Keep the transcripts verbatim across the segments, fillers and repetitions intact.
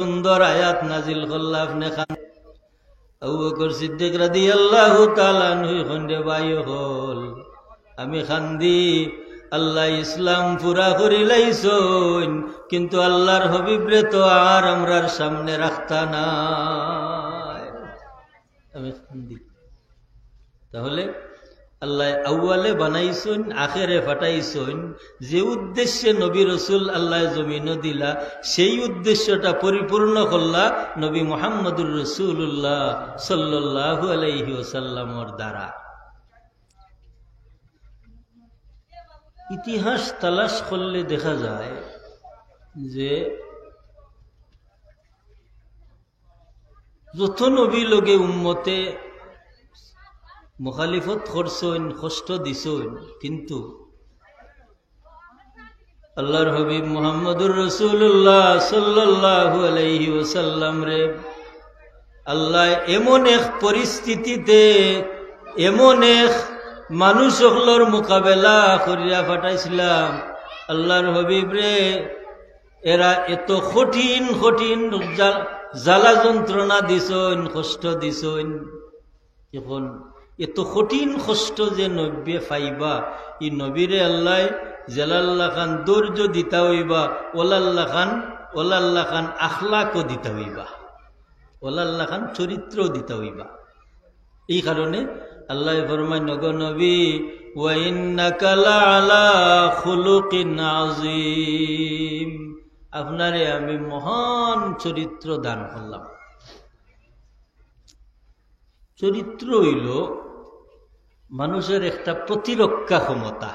সুন্দর আয়াত নাজিল করলা, আপনে কান-, আবু বকর সিদ্দিক রাদিয়াল্লাহু তাআলা আনহু কইন, "রে ভাই অকল, আমি কান্দি, আল্লায় ইসলাম পুরা করিলাইছইন, কিন্তু আল্লার হাবিবরে তো আর আমরার সামনে রাখতা নায়।" আমি কান্দি। তাহলে আল্লায় আউয়ালে বানাইছইন, আখেরে পাঠাইছইন, যে উদ্দেশ্যে নবী রসুল আল্লায় জমিনো দিলা, সেই উদ্দেশ্যটা পরিপূর্ণ করলা নবী মুহাম্মদুর রাসূলুল্লাহ সাল্লাল্লাহু আলাইহি ওয়াসাল্লামর দ্বারা। ইতিহাস তালাশ করলে দেখা যায় যে যত নবী লগে উম্মতে মুখালিফত করছইন, কষ্ট দিছইন, কিন্তু আল্লার হাবিব মুহাম্মদুর রাসূলুল্লাহ সাল্লাল্লাহু আলাইহি ওয়াসাল্লামরে আল্লায় এমন এক পরিস্থিতিতে, এমন এক মানুষ অকলর মোকাবেলা করিয়া পাঠাইছিলাম, আল্লার হাবিবরে এরা এত কঠিন কঠিন জা-, জ্বালা যন্ত্রণা দিছইন, কষ্ট দিছইন। এখন এত কঠিন কষ্ট যে নবীয়ে পাইবা, ই নবীরে আল্লায় যেলাল্লা খান ধৈর্য দিতা অইবা, ওলাল্লা খান, ওলাল্লা খান আখলাকও দিতা অইবা, ওলাল্লা খান চরিত্রও দিতা অইবা। এই কারণে আল্লায় ফরমাইন, "ওগো নবী, ওয়া ইন্নাকা লাআলা খুলুকিন আযীম।" আপনারে আমি মহান চরিত্র দান করলাম। চরিত্র অইলো মানুষের একটা প্রতিরক্ষা ক্ষমতা।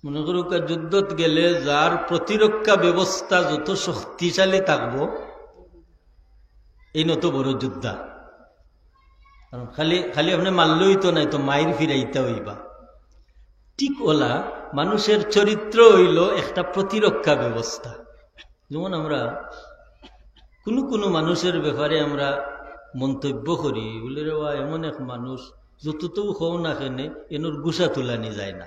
মনে করুক্কা, যুদ্ধত গেলে যার প্রতিরক্ষা ব্যবস্থা যত শক্তিশালী থাকবো, এইন অত বড় যোদ্ধা। কারণ খালি, খালি আপনে মারলেউ তো নায়, তো মাইর ফিরাইতা অইবা। ঠিক ওলা মানুষের চরিত্র অইলো একটা প্রতিরক্ষা ব্যবস্থা। যেমন আমরা কুনু কুনু মানুষের ব্যাপারে আমরা মন্তব্য করি, বলি, "রে বা, এমন এক মানুষ, যততাউ কও না কেনে, এনর গুসা তুলানি যায় না।"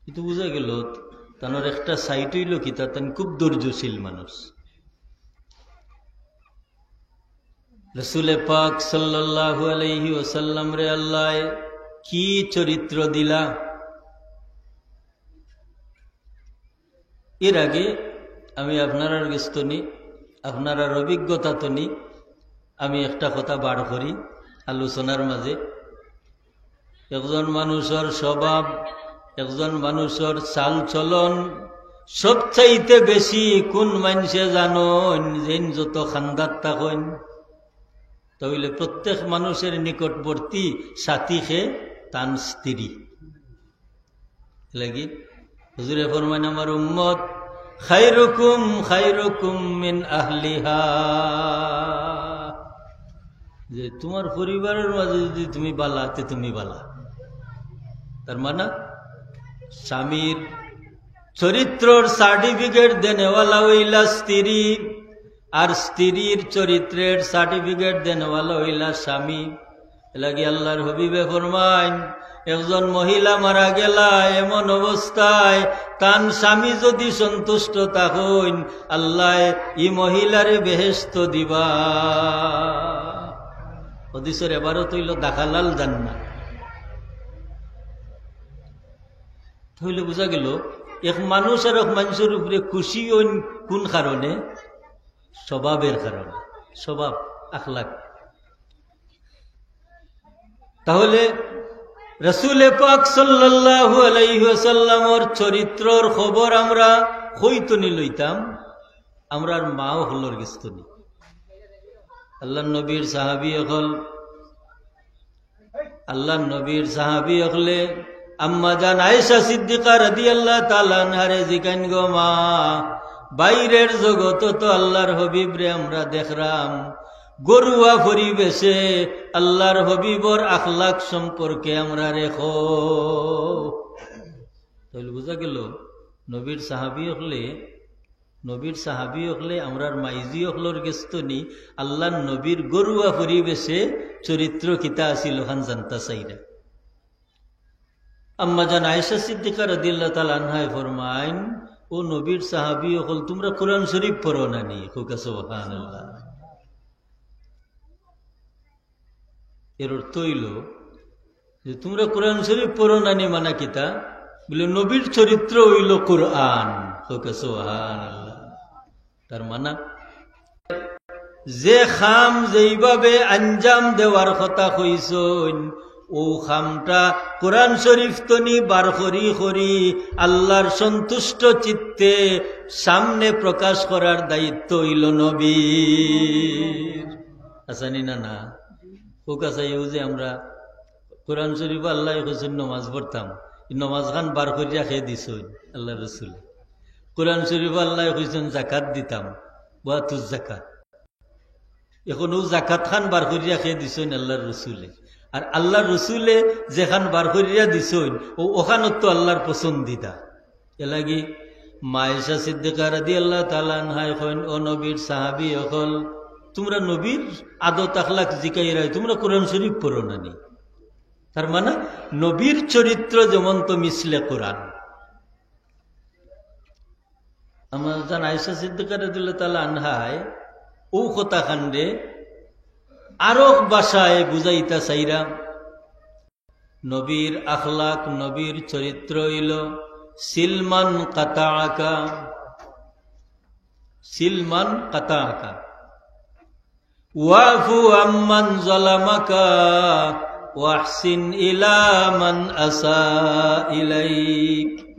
ইতো বুঝা গেল, তানর একটা side অইলো কিতা, তান খুব ধৈর্যশীল মানুষ। রসুলে পাক সাল্লাল্লাহু আলাইহি ওয়াসাল্লামরে আল্লায় কি চরিত্র দিলা? এর আগে আমি আপনারার গেছ থনে, আপনারার অভিজ্ঞতা থনে আমি একটা কথা বার করি আলোচনার মাঝে। একজন মানুষর স্বভাব, একজন মানুষর চাল চলন সবচাইতে বেশি কুন মানষে জানইন, যেইন যত খান্দাত থাকইন, তা অইলে প্রত্যেক মানুষের নিকটবর্তী সাথী কে? তান স্ত্রী। লাগি হুজুরে ফরমাইন, "আমার উম্মত, খায়রুকুম খায়রুকুম মিন আহলিহা।" যে তুমার পরিবারর মাঝে যুদি তুমি বালা, তে তুমি বালা। তার মানে স্বামীর চরিত্রর certificate দেনেওয়ালা অইলা স্ত্রী, আর স্ত্রীর চরিত্রের certificate দেনেওয়ালা অইলা স্বামী। এর লাগি আল্লার হাবিবে ফরমাইন, একজন মহিলা মারা গেলা এমন অবস্থায়, তান স্বামী যুদি সন্তুষ্ট থাকইন, আল্লায় ই মহিলারে বেহেশত দিবা। হাদিসর এবারত অইলো দাখালাল জান্নাত। তাইলে বুঝা গেল, এক মানুষ আর এক মানষর উপরে খুশি অইন কুন কারণে? স্বভাবের কারণে, স্বভাব, আখলাক। তাহলে রসুলে পাক সাল্লাল্লাহু আলাইহি ওয়াসাল্লামর চরিত্রর খবর আমরা কই থনে লইতাম? আমরার মা অকলর গেছ থনে। আল্লার নবীর সাহাবী অকল, আল্লার নবীর সাহাবী অকলে আম্মা জান আয়েশা সিদ্দিকা রাদিয়াল্লাহু তাআলা আনহারে জিকাইন, "গো মা, বাইরের জগতো তো আল্লার হাবিবরে আমরা দেখরাম, ঘরুয়া পরিবেশে আল্লার হাবিবর আখলাক সম্পর্কে আমরারে কও।" তাইলে বুঝা গেল, নবীর সাহাবী অকলে, নবীর সাহাবী অকলে, আমরার মাইজি অকলর গেছ থনে আল্লার নবীর ঘরুয়া পরিবেশে চরিত্র কিতা আছিল, অখান জানতা চাইরা। আম্মা জান আয়েশা সিদ্দিকা রাদিয়াল্লাহু তাআলা আনহায় ফরমাইন, ও নবীর সাহাবী অকল, তুমরা কোরআন শরীফ পড়ো না নি? কউক্কা সুবহানাল্লাহ। এর অর্থ অইলো যে তুমরা কোরআন শরীফ পড়ো না নি মানে কিতা? বলে, নবীর চরিত্র অইলো কোরআন। কউক্কা সুবহানাল্লাহ। তার মানে যে কাম যেইভাবে আঞ্জাম দেওয়ার কথা কইছইন, অউ কামটা কোরআন শরীফ তনি বার করি করি আল্লাহর সন্তুষ্ট চিত্তে সামনে প্রকাশ করার দায়িত্ব অইলো নবীর। আছে নি না? না? কউক্কা চাই, অউ যে আমরা কোরআন শরীফো আল্লায় কইছইন নমাজ পড়তাম, ই নমাজ খান বার করিয়া কে দিছইন? আল্লাহর রসুলে। কোরআন শরীফো আল্লায় কইছইন জাকাত দিতাম, ওয়াতুজ জাকাত। এখন অউ জাকাত খান বার করিয়া কে দিছইন? আল্লাহর রসুলে। আর আল্লাহর রসুলে যেখান বার করিয়া দিছইন, অউ অখানত্ত আল্লাহর পছন্দিদা। এরলাগি মা আয়েশা সিদ্দিকা রাদিয়াল্লাহু তাআলা আনহায় কইন, ও নবীর সাহাবী অকল, তুমরা নবীর আদত আখলাক জিকাইরায়, তুমরা কোরআন শরীফ পড়ো না নি? তার মানে নবীর চরিত্র যেমন তো মিসলে কোরআন। আম্মাজান আয়েশা সিদ্দিকা রাদিয়াল্লাহু তাআলা আনহায় অউ কথাখানরে আরক ভাষায় বুঝাইতা চাইরা, নবীর আখলাক, নবীর চরিত্র অইলো সিল মান কাতাআকা, সিল মান কাতাআকা, ওয়াফু আম্মান যালামাকা, ওয়াহসিন ইলা মান আসা ইলাইক।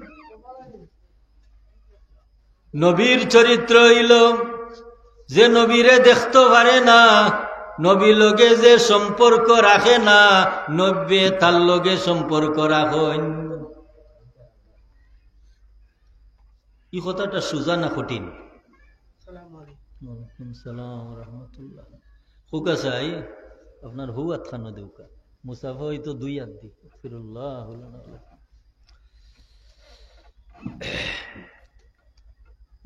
নবীর চরিত্র অইলো, যে নবীরে দেখতো পারে না, নবীর লগে যে সম্পর্ক রাখে না, নবীয়ে তার লগে সম্পর্ক রাখইন। ই কথাটা সুজা না কঠিন? আসসালামু আলাইকুম। ওয়ালাইকুম সালাম ওয়া রাহমাতুল্লাহ। কউক্কা চাই, আপনার হউ আতখানো দেউক্কা। মুসাফা অইতো দুই আত দি। আস্তাগফিরুল্লাহ।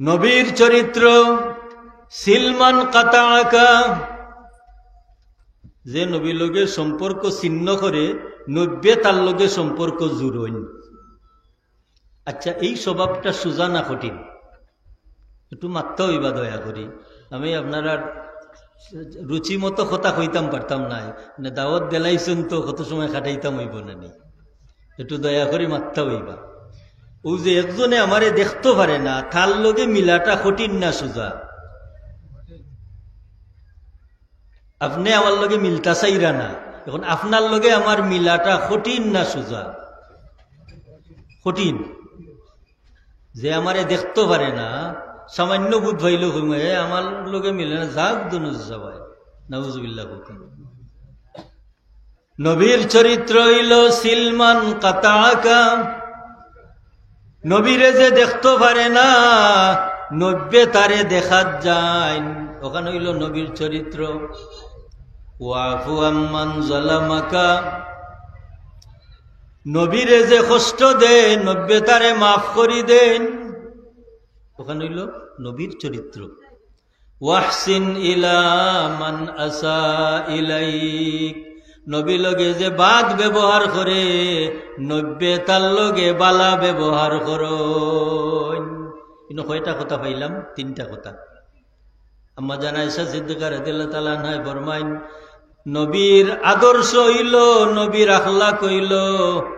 নবীর চরিত্র সিল মান কাতাআকা, যে নবীর লগে সম্পর্ক ছিন্ন করে, নবীয়ে তার লগে সম্পর্ক জুড়ইন। আচ্ছা, এই স্বভাবটা সুজা না কঠিন? একটু মাততা অইবা দয়া করি। আমি আপনারার রুচি মতো কথা কইতাম পারতাম নায়, মানে দাওয়াত দিলাইছইন তো কত সময় কাটাইতাম অইবো না নি? একটু দয়া করি মাততা অইবা। অউ যে একজনে আমারে দেখতো পারে না, তার লগে মিলাটা কঠিন না সুজা? আপনে আমার লগে মিলতা চাইরা না, এখন আপনার লগে আমার মিলাটা কঠিন না সুজা? কঠিন। যে আমারে দেখতো পারে না, সামান্য বুঝ পাইলেউ কইমু, "এ আমার লগে মিলে না, যাউক দুনো যাবায়।" নাউজুবিল্লাহ। নবীর চরিত্র অইলো সিল মান কাতাআকা। নবীরে যে দেখতো পারে না, নবীয়ে তারে দেখাত যাইন, অখান অইলো নবীর চরিত্র। ওয়াফু আম্মান যালামাকা, নবীরে যে কষ্ট দেইন, নবীয়ে তারে মাফ করি দেইন, অখান অইলো নবীর চরিত্র। ওয়াহসিন ইলা মান আসা ইলাইক, নবীর লগে যে বাদ ব্যবহার করে, নবীয়ে তার লগে বালা ব্যবহার করইন। ইনো কয়টা কথা পাইলাম? তিনটা কথা। আম্মাজান আয়েশা সিদ্দিকা রাদিয়াল্লাহু তাআলা আনহায় ফরমাইন, নবীর আদর্শ অইলো, নবীর আখলাক অইলো,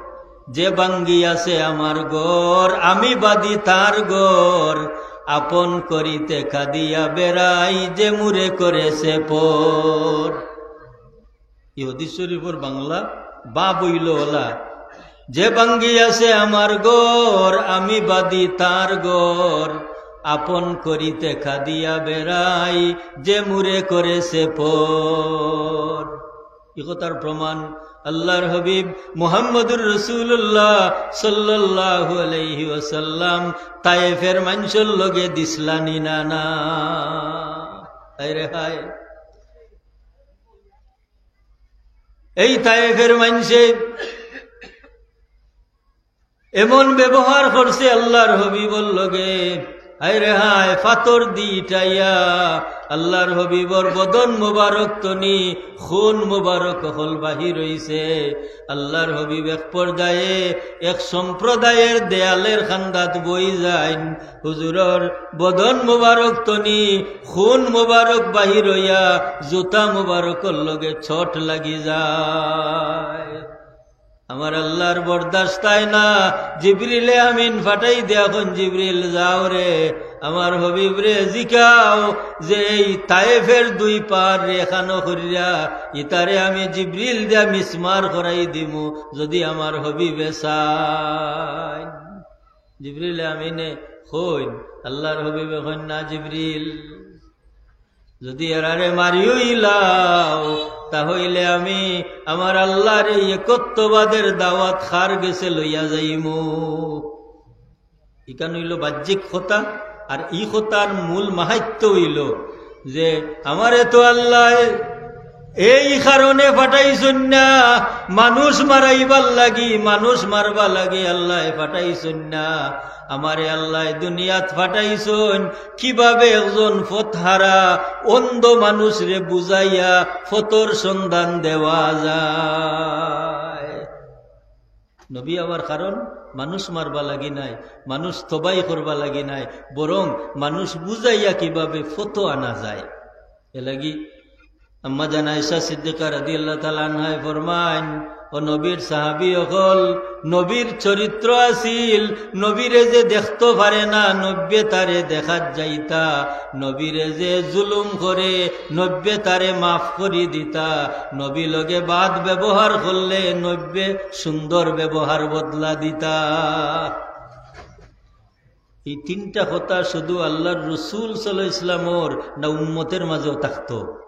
যে ভাঙ্গিয়াছে আমার ঘর, আমি বাদী তার ঘর, আপন করিতে কাঁদিয়া বেড়াই, যে মুরে করেছে পর। ই হাদিস শরীফর বাংলা ভাব অইলো অলা, যে ভাঙ্গিয়াছে আমার ঘর, আমি বাদী তার ঘর, আপন করিতে কাঁদিয়া বেড়াই, যে মুরে করেছে পর। ই কথার প্রমাণ আল্লাহর হাবিব মুহাম্মদুর রাসূলুল্লাহ সাল্লাল্লাহু আলাইহি ওয়াসাল্লাম তায়েফের মানষর লগে দিছলা নি না? না। হায় রে হায়। এই তায়েফের মানষে এমন ব্যবহার করছে আল্লাহর হাবিবর লগে, হায় রে হায়, ফাতর দি ইটাইয়া আল্লাহর হাবিবর বদন মুবারক তনি খুন মুবারক অকল বাহির অইছে। আল্লাহর হাবিব এক পর্যায়ে এক সম্প্রদায়ের দেয়ালের কান্দাত বই যাইন। হুজুরর বদন মুবারক তনি খুন মুবারক বাহির অইয়া জুতা মুবারকর লগে চট লাগি যায়। আমার আল্লাহর বরদাস্ত অয় না, জিবরিলে আমিন ফাটাই দিয়া কইন, "জিবরিল, যাও রে, আমার হাবিবরে জিকাও যে এই তায়েফের দুই পার রে খানো করিয়া, ইতারে আমি জিবরিল দিয়া মিসমার করাই দিমু, যদি আমার হাবিবে চাইন।" জিবরিলে আমিনে কইন, আল্লাহর হাবিবে কইন, "না জিবরিল, যদি এরারে মারিওইলাও, তা অইলে আমি আমার আল্লাহর এই একত্ববাদের দাওয়াত কার গেছে লইয়া যাইমু।" ইখান অইলো বাহ্যিক কথা। আর ই কথার মূল মাহাত্ম্য অইলো যে আমারে তো আল্লায় এই কারণে ফাটাইছইন না, মানুষ মারাইবার লাগি, মানুষ মারবার লাগি আল্লায় ফাটাইছইন না। আমারে আল্লায় দুনিয়াত ফাটাইছইন কিভাবে একজন পথহারা অন্ধ মানুষরে বুঝাইয়া পথর সন্ধান দেওয়া যায়। নবী অওয়ার কারণ মানুষ মারবার লাগি নায়, মানুষ তবাই করবার লাগি নায়, বরং মানুষ বুঝাইয়া কিভাবে পথো আনা যায়। এরলাগি আম্মা জান আয়েশা সিদ্দিকা রাদিয়াল্লাহু তাআলা আনহায় ফরমাইন, "ও নবীর সাহাবী অকল, নবীর চরিত্র আছিল, নবীরে যে দেখতো পারে না, নব্বে তারে দেখাত যাইতা, নবীরে যে জুলুম করে, নব্বে তারে মাফ করি দিতা, নবী লগে বাদ ব্যবহার করলে নব্বে সুন্দর ব্যবহার বদলা দিতা।" এই তিনটা কথা শুধু আল্লাহর রসুল সাল্লাল্লাহু আলাইহি ওয়াসাল্লামর না উম্মতের মাঝেও থাকতো?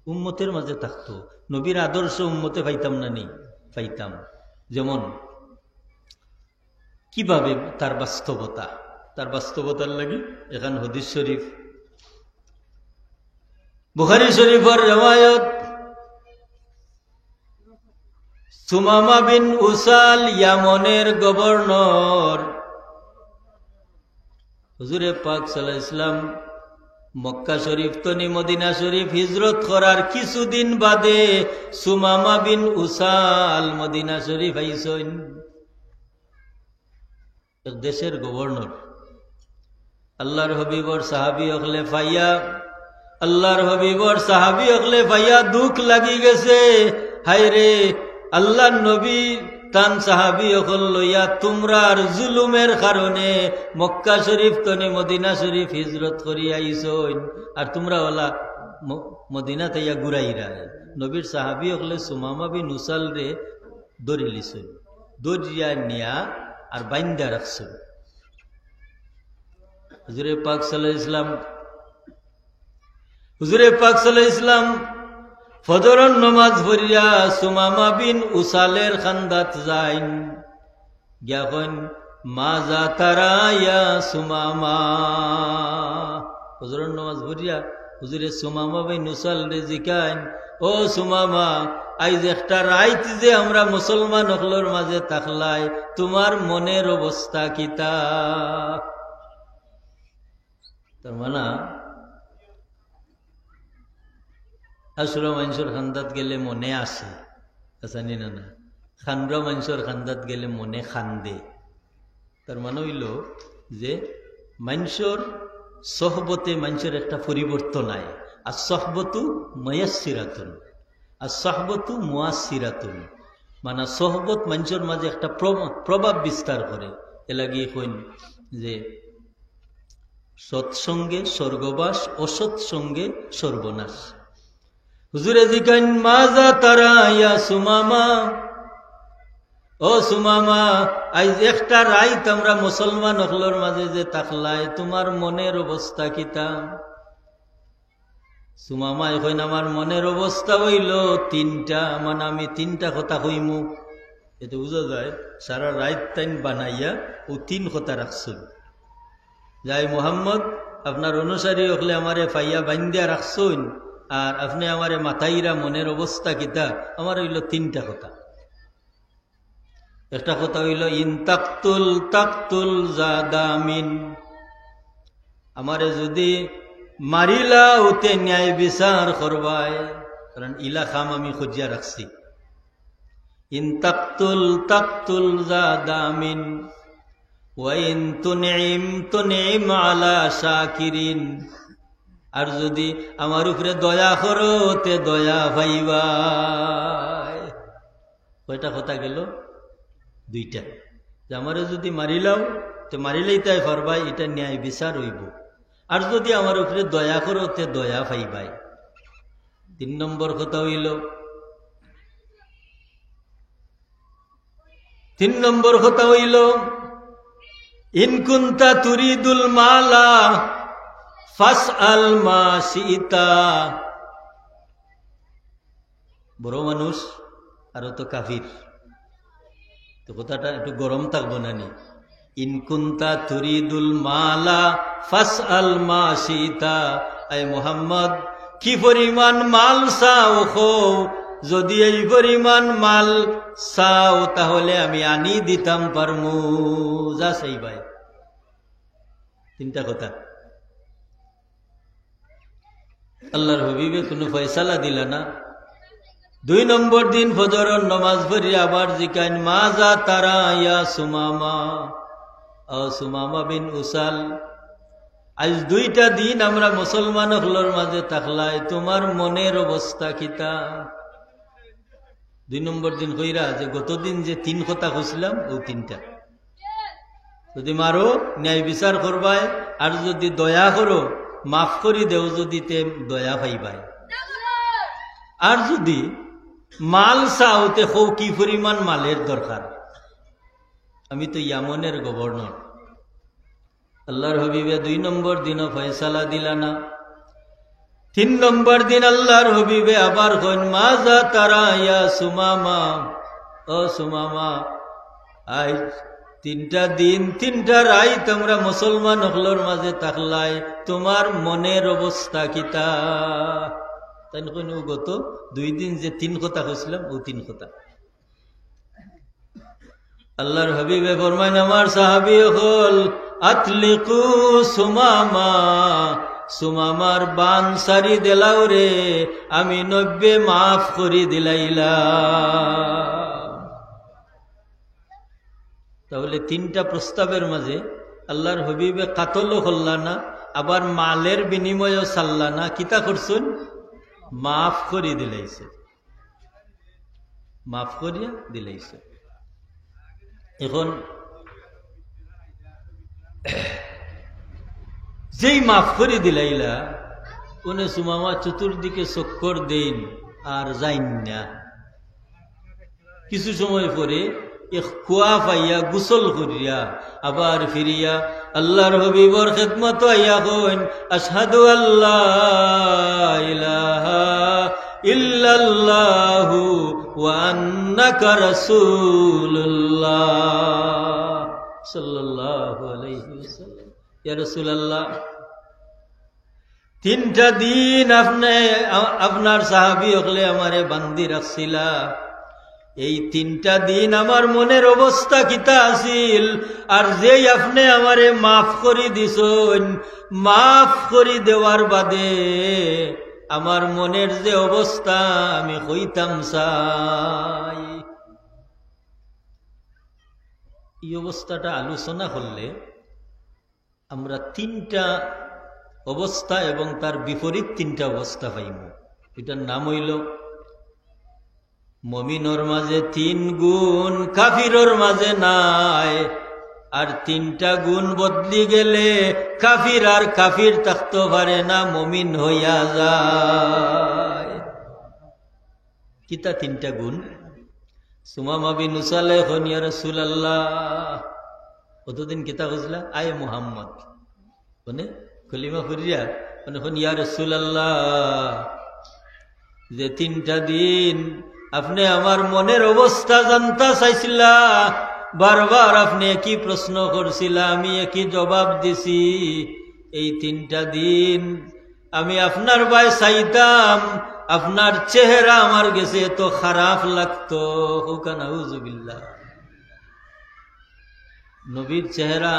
উম্মতের মাঝে থাকতো। নবীর আদর্শ উম্মতে পাইতাম না নি? পাইতাম। যেমন কিভাবে তার বাস্তবতা, তার বাস্তবতার লাগি এখান হাদিস শরীফ, বুখারী শরীফর রেওয়ায়ত, সুমামা বিন উসাল ইয়ামনের গভর্নর। হুজুরে পাক সাল্লাল্লাহু আলাইহি ওয়াসাল্লাম মক্কা শরীফ তনি মদিনা শরীফ হিজরত করার কিছুদিন বাদে সুমামা বিন উসাল মদিনা শরীফ আইছইন। এক দেশের গভর্নর। আল্লাহর হাবিবর সাহাবী অকলে পাইয়া, আল্লাহর হাবিবর সাহাবী অকলে পাইয়া দুঃখ লাগি গেছে। হায় রে, আল্লাহর নবী তান সাহাবী অকল লইয়া তুমরার জুলুমের কারণে মক্কা শরীফ তনে মদিনা শরীফ হিজরত করি আইছইন, আর তুমরা অলা ম-, মদিনাত আইয়া ঘুরাইরায়। নবীর সাহাবী অকলে সুমামা বিন উসালরে ধরিলিছইন, ধরিয়া নিয়া আর বাইন্দা রাখছইন। হুজুরে পাক সাল্লাল্লাহু আলাইহি ওয়াসাল্লাম, হুজুরে পাক সাল্লাল্লাহু আলাইহি ওয়াসাল্লাম ফজরর নমাজ পড়িয়া সুমামা বিন উসালের কান্দাত যাইন, গিয়া কইন, "মাযা তারা ইয়া সুমামা?" ফজরর নমাজ পড়িয়া হুজুরে সুমামা বিন উসালরে জিকাইন, "ও সুমামা, আইজ একটা রাইত যে আমরা মুসলমান অকলর মাঝে থাকলায়, তুমার মনের অবস্থা কিতা?" তার মানে, আসলে মানষর কান্দাত গেলে মনে আছে, আছে নি না? না, কান্দরা মানষর কান্দাত গেলে মনে কান্দে। তার মানে অইলো যে মানষর সহবতে মানষর একটা পরিবর্তন আয়। আর সহবতু মুয়াসসিরাতুন, আর সহবতু মুয়াসসিরাতুন, মানে সহবত মানষর মাঝে একটা প্রভা-, প্রভাব বিস্তার করে। এরলাগি কইন যে সৎসঙ্গে স্বর্গবাস, অসৎসঙ্গে সর্বনাশ। হুজুরে জিকাইন, "মাযা তারা ইয়া সুমামা?" ও সুমামা, আইজ একটা রাইত আমরা মুসলমান অকলর মাঝে যে থাকলায়, তুমার মনের অবস্থা কিতা? সুমামায় কইন, "আমার মনের অবস্থা অইলো তিনটা, মানে আমি তিনটা কথা কইমু।" এতে বুঝা যায়, সারা রাইত তাইন বানাইয়া অউ তিন কথা রাখছইন। যাই মুহাম্মদ, আপনার অনুসারী অকলে আমারে পাইয়া বাইন্দিয়া রাখছইন, আর আপনে আমারে মাতাইরা মনের অবস্থা কিতা? আমার অইলো তিনটা কথা। একটা কথা অইলো, "ইন তাকতুল তাকতুল যা দামিন।" আমারে যুদি মারিলাও তে ন্যায় বিচার করবায়, কারণ ইলা কাম আমি খুজিয়া রাখছি। "ইন তাকতুল তাকতুল যা দামিন, ওয়া ইন তুনইম তুনইম আলা শাকিরিন।" আর যুদি আমার উপরে দয়া করো তে দয়া পাইবায়। কয়টা কথা গেল? দুইটা। যে আমারে যুদি মারিলাও, তে মারিলেই তাই পারবায়, ইটা ন্যায় বিচার অইবো। আর যুদি আমার উপরে দয়া করো, তে দয়া পাইবায়। তিন নম্বর কথা অইলো, তিন নম্বর কথা অইলো, "ইন কুনতা তুরিদুল মালা ফাসআল মা শি'তা।" বড় মানুষ আর অত কাফির, তো কথাটা একটু গরম থাকবো না নি? "ইন কুনতা তুরিদুল মালা ফাসআল মা শি'তা।" আয় মোহাম্মদ, কি পরিমাণ মাল চাও কও, যুদি এই পরিমাণ মাল চাও তাহলে আমি আনি দিতাম পারমু। যা চাইবায়। তিনটা কথা। আল্লাহর হাবিবে কুনু ফয়সালা দিলা না। দুই নম্বর দিন ফজরর নমাজ পড়ি আবার জিকাইন, "মাযা তারা ইয়া সুমামা?" ও সুমামা বিন উসাল, আইজ দুইটা দিন আমরা মুসলমান অকলর মাঝে থাকলাই, তুমার মনের অবস্থা কিতা? দুই নম্বর দিন কইরা যে গত দিন যে তিন কথা কইছিলাম, অউ তিনটা। যুদি মারো, ন্যায় বিচার করবায়, আর যুদি দয়া করো, মাফ করি দেও, যুদি তে দয়া পাইবায়। আর যুদি মাল চাও, তে কও কি পরিমাণ মালের দরকার। আমি তো ইয়ামনের গভর্নর। আল্লাহর হাবিবে দুই নম্বর দিনও ফয়সালা দিলা না। তিন নম্বর দিন আল্লাহর হাবিবে আবার কইন, "মাযা তারা ইয়া সুমামা?" ও সুমামা, আইজ তিনটা দিন, তিনটা রাইত আমরা মুসলমান অকলর মাঝে থাকলাই, তুমার মনের অবস্থা কিতা? তাইন কইন, "অউ গত দুই দিন যে তিন কথা কইছিলাম, অউ তিন কথা।" আল্লাহর হাবিবে ফরমাইন, "আমার সাহাবী অকল, আতলিকু সুমামা, সুমামার বান ছাড়ি দিলাও রে, আমি নব্বে মাফ করি দিলাইলাম।" তাহলে তিনটা প্রস্তাবের মাঝে আল্লাহর হাবিবে কাতলও করলা না, আবার মালের বিনিময়েও ছাড়লা না, কিতা করছইন? মাফ করি দিলাইছে। মাফ করিয়া দিলাইছে। এখন যেই মাফ করি দিলাইলা, উনি সুমামা চতুর্দিকে চক্কর দেইন আর যাইন না। কিছু সময় পরে এক কুয়া পাইয়া গোসল করিয়া আবার ফিরিয়া আল্লাহর হাবিবর খেদমতো আইয়া কইন, "আশহাদু আল্লা ইলাহা ইল্লাল্লাহু ওয়া আন্নাকা রাসূলুল্লাহ।" সাল্লাল্লাহু আলাইহি ওয়াসাল্লাম। ইয়া রাসূলুল্লাহ, তিনটা দিন আপনে, আ-, আপনার সাহাবী অকলে আমারে বান্দি রাখছিলা। এই তিনটা দিন আমার মনের অবস্থা কিতা আছিল, আর যেই আপনে আমারে মাফ করি দিছইন, মাফ করি দেওয়ার বাদে আমার মনের যে অবস্থা আমি কইতাম চাই। এই অবস্থাটা আলোচনা করলে আমরা তিনটা অবস্থা এবং তার বিপরীত তিনটা অবস্থা পাইমু। এটার নাম অইলো, মমিনর মাঝে তিন গুণ, কাফিরর মাঝে নাই। আর তিনটা গুণ বদলি গেলে কাফির আর কাফির থাকতো পারে না, মমিন হইয়া যায়। কিতা তিনটা গুণ? সুমামা বিন উসালে কইন, "ইয়া রাসূলুল্লাহ।" অতদিন কিতা কইছিলা? "আয় মুহাম্মদ।" মানে কলিমা পড়িয়া, মানে কইন, "ইয়া রাসূলুল্লাহ, যে তিনটা দিন আপনে আমার মনের অবস্থা জানতা চাইছিলা, বারবার আপনে একই প্রশ্ন করছিলা, আমি একই জবাব দিছি। এই তিনটা দিন আমি আপনার বায় চাইতাম, আপনার চেহারা আমার গেছে এত খারাপ লাগতো।" কউক্কা নাউজুবিল্লাহ। নবীর চেহারা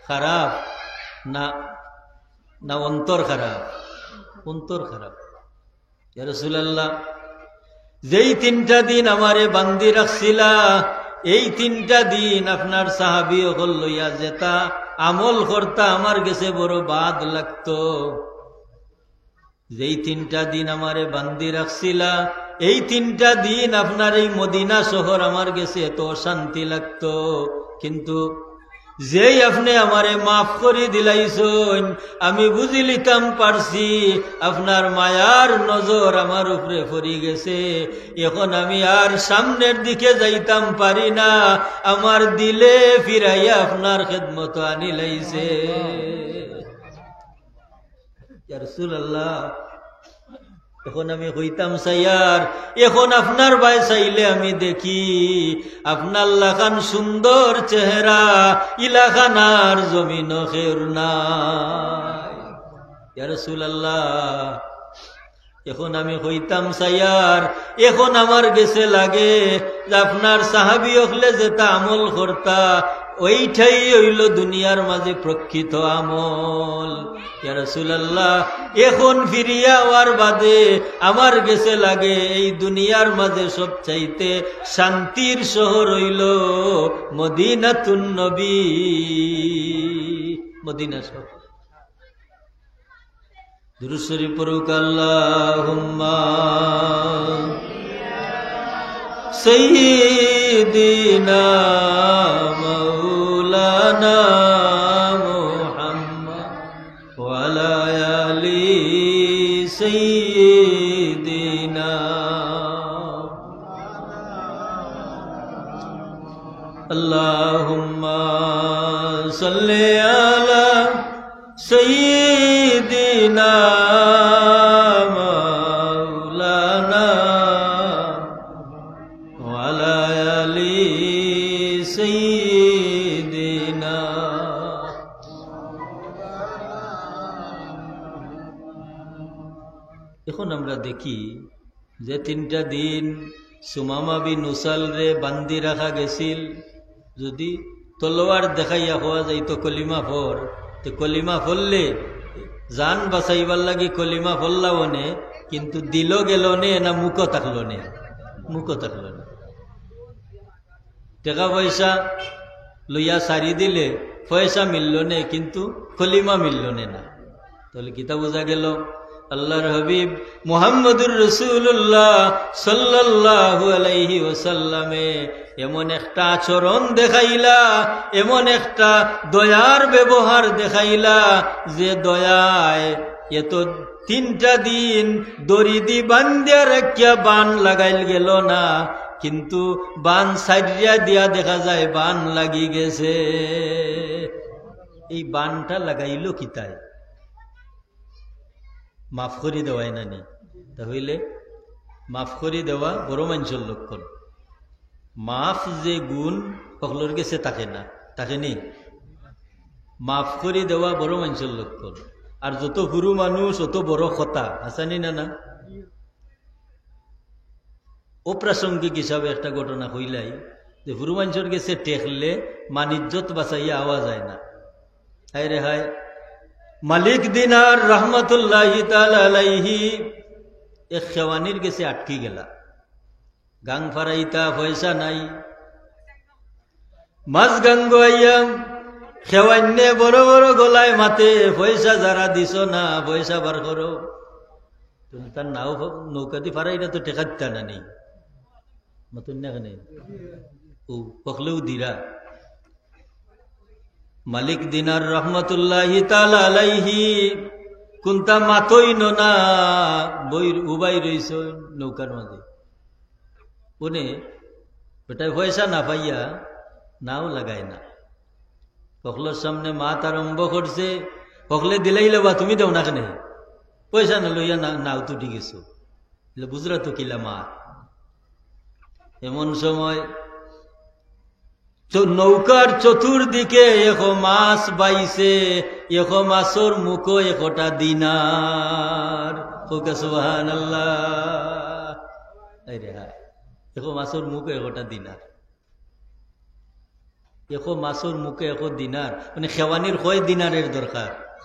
খারাপ না, না অন্তর খারাপ? অন্তর খারাপ। ইয়া রাসূলুল্লাহ, যেই তিনটা দিন আমারে বান্দি রাখছিলা, এই তিনটা দিন আপনার সাহাবী অকল লইয়া যেতা আমল করতা, আমার গেছে বড় বাদ লাগতো। যেই তিনটা দিন আমারে বান্দি রাখছিলা, এই তিনটা দিন আপনার এই মদিনা শহর আমার গেছে এত অশান্তি লাগতো, কিন্তু যেই আপনে আমারে মাফ করি দিলাইছইন, আমি বুঝি লিতাম পারছি আপনার মায়ার নজর আমার উপরে পড়ি গেছে। এখন আমি আর সামনের দিকে যাইতাম পারি না, আমার দিলে ফিরাইয়া আপনার খেদমত আনিলাইছে। ইয়া রাসূলুল্লাহ, এখন আমি কইতাম চাইয়ার, এখন আপনার বায় চাইলে আমি দেখি, আপনার লাখান সুন্দর চেহারা, ইলাখান আর জমিনো কেউর নাই। ইয়া রাসূলুল্লাহ, এখন আমি কইতাম চাইয়ার, এখন আমার গেছে লাগে যে আপনার সাহাবী অকলে যেতা আমল করতা, ওইটাই অইলো দুনিয়ার মাঝে প্রকৃত আমল। ইয়া রাসূলুল্লাহ, এখন ফিরিয়া আওয়ার বাদে আমার গেছে লাগে এই দুনিয়ার মাঝে সবচাইতে শান্তির শহর অইলো মদিনাতুন নবী, মদিনা শহর। দুরূদ শরীফ পড়ুক, আল্লাহুম্মা সাইয়্যিদিনা মাওলানা মুহাম্মদ ওয়া আলা আলি সাইয়্যিদিনা। আল্লাহুম্মা সাল্লি আলা সাইয়্যিদিনা মাওলানা ওয়া আলা আলি সাইয়্যিদিনা। এখন আমরা দেখি যে তিনটা দিন সুমামা বিন উসালরে বান্দি রাখা গেছিল, যদি তলোয়ার দেখাইয়া কওয়া যাইতো কলিমা পড়, তে কলিমা পড়লে জান বাঁচাইবার লাগি কলিমা পড়লা অনে, কিন্তু দিলো গেলো নে না মুখো থাকলো নে? মুখো থাকলো নে। টেকা পয়সা লইয়া ছাড়ি দিলে পয়সা মিললো নে, কিন্তু কলিমা মিললো নে না। তাহলে কিতা বুঝা গেল? আল্লাহর হাবিব মুহাম্মদুর রাসূলুল্লাহ সাল্লাল্লাহু আলাইহি ওয়াসাল্লামে এমন একটা আচরণ দেখাইলা, এমন একটা দয়ার ব্যবহার দেখাইলা, যে দয়ায় এত তিনটা দিন দড়িদি বান্ধিয়া রাখিয়া বান লাগাইল গেল না, কিন্তু বান ছাড়িয়া দিয়া দেখা যায় বান লাগি গেছে। এই বানটা লাগাইল কিতায়? মাফ করি দেওয়ায় না নি? তা হইলে মাফ করি দেওয়া বড় মানষর লক্ষণ। মাফ যে গুণ হকলর গেছে থাকে না, থাকে নি? মাফ করি দেওয়া বড় মানষর লক্ষণ। আর যত হুরু মানুষ, অত বড় কথা, হাছা নি না, না? অপ্রাসঙ্গিক হিসাবে একটা ঘটনা কইলাই, যে হুরু মানষর গেছে ঠেকলে মান ইজ্জত বাঁচাইয়া আওয়া যায় না। হায় রে হায়, মালিক দিনার রহমতুল্লাহি তাআলা আলাইহি এক খেওয়ানির গেছে আটকি গেলা। গাং ফারাইতা পয়সা নাই। মাছ গাঙ্গো আইয়া খেওয়াইনে বড় বড় গলায় মাতে, "পয়সা যারা দিছো না, পয়সা বার করো।" তুমি তার নাও ফ-, নৌকা দি ফারাইরা তো টেকা দিতা না নি। মাতুন না কেনে? ও, পকলেও দিরা। মালিক দিনার রহমতুল্লাহি তাআলা আলাইহি কুন্তা মাতইন না, বইর উবাই রইছে নৌকার মাঝে। উনি বেটায় পয়সা না পাইয়া নাও লাগায় না। হকলর সামনে মাত আরম্ভ করছে, হকলে দিলাইলে বা তুমি দেও না কেনে? পয়সা না লইয়া না, নাও তো ঠিক আছে। বুঝরা তো কিলা মাত। এমন সময় তো নৌকার চতুর্দিকে এখো মাছ বাইছে, এখো মাছর মুখো একটা দিনার। কউক্কা সুবহানাল্লাহ। এই রে হায়, এখো মাছর মুখো একটা দিনার। একো মাছর মুখে একো দিনার, মানে খেওয়ানির কয় দিনারের দরকার?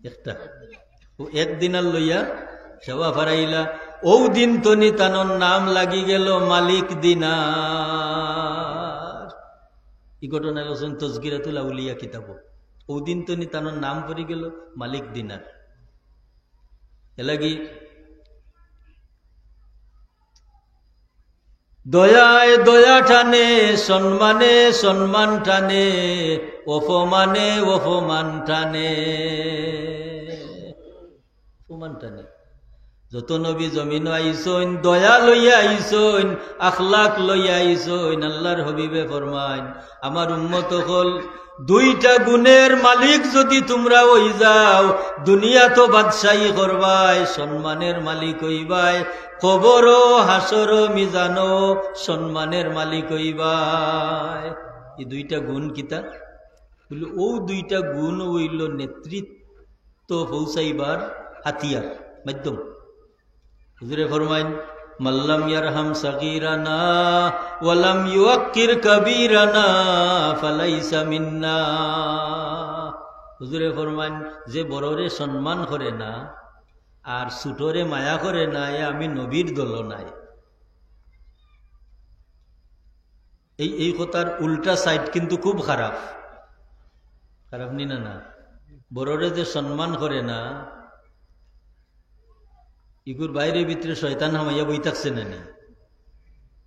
একটা। ও এক দিনার লইয়া খেওয়া ফারাইলা। অউ দিন তনি তানর নাম লাগি গেল মালিক দিনার। ই ঘটনা লেখছইন তজকিরাতুল আউলিয়া কিতাবো। অউ দিন তনি তানর নাম পড়ি গেল মালিক দিনার। এলাগি দয়ায় দয়া টানে, সম্মানে সম্মান টানে, অপমানে অপমান টানে। অপমান টানে। যত নবী জমিনো আইছইন, দয়া লইয়া আইছইন, আখলাক লইয়া আইছইন। আল্লাহর হাবিবে ফরমাইন, আমার উম্মত অকল, দুইটা গুণের মালিক যদি তুমরা অই যাও, দুনিয়াত বাদশাহী করবায়, সম্মানের মালিক অইবায়, কবরো, হাশরো, মিজানো সম্মানের মালিক অইবায়। ই দুইটা গুণ কিতা? বলে, অউ দুইটা গুণ অইল নেতৃত্ব পৌঁছাইবার হাতিয়ার, মাধ্যম। হুজুরে ফরমাইন, "মাল্লাম ইয়ারহাম সাগীরানা ওয়ালাম ইউক্কির কাবীরানা ফালাইসা মিন্না।" হুজুরে ফরমাইন, যে বড়রে সম্মান করে না আর ছোটরে মায়া করে না, এ আমি নবীর দল নাই। এই, এই কথার উল্টা side কিন্তু খুব খারাপ। খারাপ নি না, না? বড়রে যে সম্মান করে না, ইগুর বাইরে ভিতরে শয়তান হামাইয়া বই থাকছে না নি?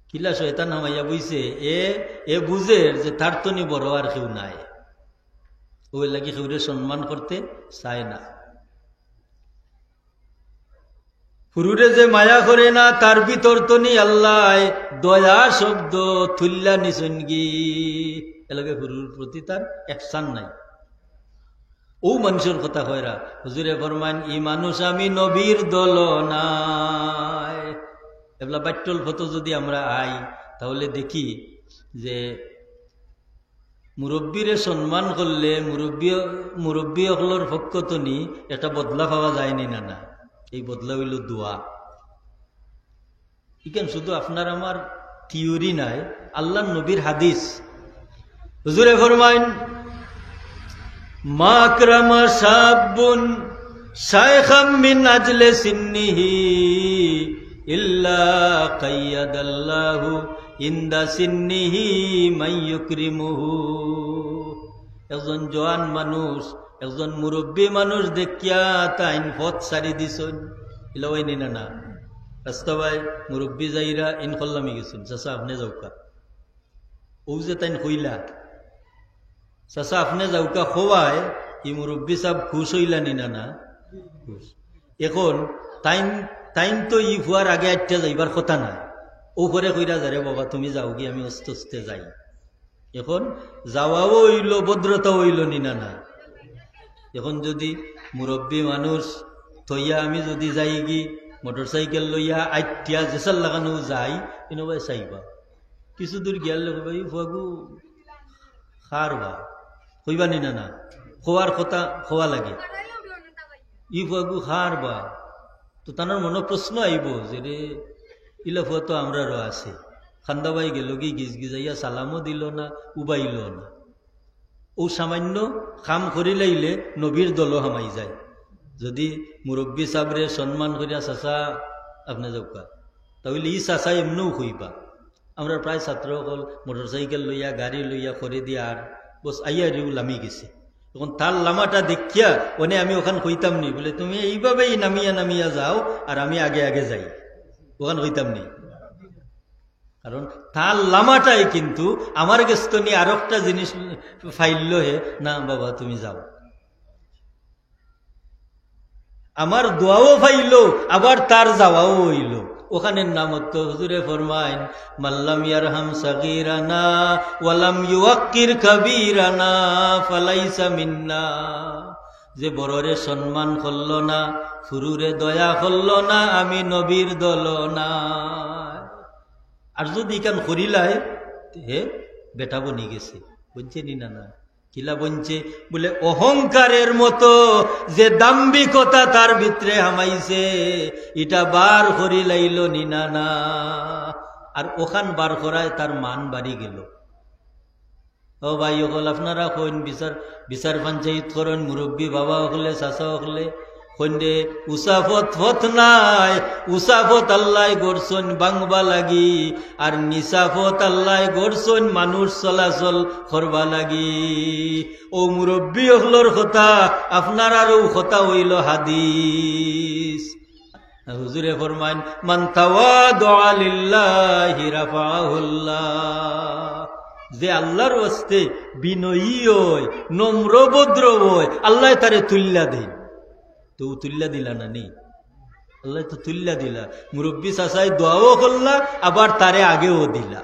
কিলা শয়তান হামাইয়া বইছে? এ, এ বুঝের যে তার তনি বড় আর কেউ নাই। অউ লাগি কেউরে সম্মান করতে চায় না। হুরুরে যে মায়া করে না, তার ভিতর তনি আল্লায় দয়া শব্দ তুল্লা নিছইনগি। এলাগি হুরুর প্রতি তার এহসান নাই। অউ মানুষর কথা কয়রা, হুজুরে ফরমাইন, "ই মানুষ আমি নবীর দল নাই।" এবলা বাট্টল ফতো যদি আমরা আই, তাহলে দেখি যে মুরব্বিরে সম্মান করলে মুরব্বি, মুরব্বি অকলর পক্ষ তনি একটা বদলা পাওয়া যায়নি না, না? এই বদলা অইল দোয়া। ইখান শুধু আপনার আমার theory নাই, আল্লাহর নবীর হাদিস। হুজুরে ফরমাইন, "মা আকরামা শাবুন শাইখাম মিন আজলে সিন্নিহি ইল্লা কাইয়াদাল্লাহু ইনদা সিন্নিহি মান ইউকরিমুহু।" একজন জোয়ান মানুষ, একজন মুরব্বি মানুষ দেখিয়া তাইন পথ ছাড়ি দিছইন। ইলা অইনি না, না? রাস্তাবায় মুরব্বি যাইরা ইন করলামি গেছইন, "চাচা, আপনে যাউক্কা।" অউ যে তাইন কইলা, "চাচা, আপনে যাউক্কা" কওয়ায়, ই মুরব্বি সাব খুশ অইলা নি না, না? খুশ। এখন তাইন, তাইন তো ই ফুয়ার আগে আটটা যাইবার কথা না। অউ পরে কইরা, "যারে বাবা, তুমি যাওগি, আমি আস্তে আস্তে যাই।" এখন যাওয়াও অইল, ভদ্রতাও অইল নি না, না? এখন যদি মুরব্বি মানুষ থইয়া আমি যদি যাইগি, মোটরসাইকেল লইয়া আইটিয়া যেসার লাখানউ যাই, ইনো বায় চাইবা। কিছু দূর গিয়ার লগে, "ভাই, ফুয়াগু কার বা?" কইবা নি না, না? কওয়ার কথা কওয়া লাগে। "ই ফুয়াগু কার বা?" তো তানর মনো প্রশ্ন আইবো যে, "রে, ইলা ফুয়া তো আমরারও আছে।" কান্দাবায় গেলগি গিজগিজাইয়া, সালামও দিল না, উবাইল না। অউ সামান্য কাম করিলাইলে নবীর দলও হামাই যায়। যদি মুরব্বি সাবরে সম্মান করিয়া, "চাচা, আপনে যাউক্কা", তা অইলে ই চাচায় এমনেও কইবা। আমরার প্রায় ছাত্র অকল মোটরসাইকেল লইয়া, গাড়ি লইয়া, করে দিয়া আর বস আইয়া রিউ লামি গেছে। এখন তার লামাটা দেখিয়া অনে আমি অখান কইতাম নি, বলে, "তুমি এইভাবেই নামিয়া নামিয়া যাও, আর আমি আগে আগে যাই", অখান কইতাম নি? কারণ তার লামাটায় কিন্তু আমার গেছ তনি আরোকটা জিনিস ফাইল্লো হে, "না বাবা, তুমি যাও।" আমার দোয়াও পাইল, আবার তার যাওয়াও অইল। অখানর নাম অইতো হুজুরে ফরমাইন, "মাল্লাম ইয়ারহাম সাগীরানা ওয়ালাম ইউক্কির কাবীরানা ফালাইসা মিন্না।" যে বড়রে সম্মান করল না, হুরুরে দয়া করল না, আমি নবীর দল না। আর যদি ইখান করিলায়, তে হে বেটা বনি গেছে, বুঝছে নি না, না? কিলা বনছে? বলে, অহংকারের মতো যে দাম্ভিকতা তার ভিতরে হামাইছে, ইটা বার করিলাইল নি না, না। আর অখান বার করায় তার মান বাড়ি গেল। ও ভাই অকল, আপনারা কইন বিচার, বিচার পঞ্চায়েত করইন, মুরব্বি বাবা অকলে, চাচা অকলে, কইন দে, উচা পথ পথ নায়, উচা পথ আল্লায় গড়ছইন ভাঙবা লাগি, আর নিচা পথ আল্লায় গড়ছইন মানুষ চলাচল করবা লাগি। ও মুরব্বি অকলর কথা, আপনারারও কথা অইলো হাদিস। হুজুরে ফরমাইন, "মান তাওয়াদা লিল্লাহি রাফাহুল্লাহ।" যে আল্লাহর ওয়াস্তে বিনয়ী অয়, নম্র ভদ্র অয়, আল্লায় তারে তুইল্লা দেইন। তো তুইল্লা দিলা না নি? আল্লায় তো তুইল্লা দিলা। মুরব্বি চাচায় দোয়াও করলা, আবার তারে আগেও দিলা।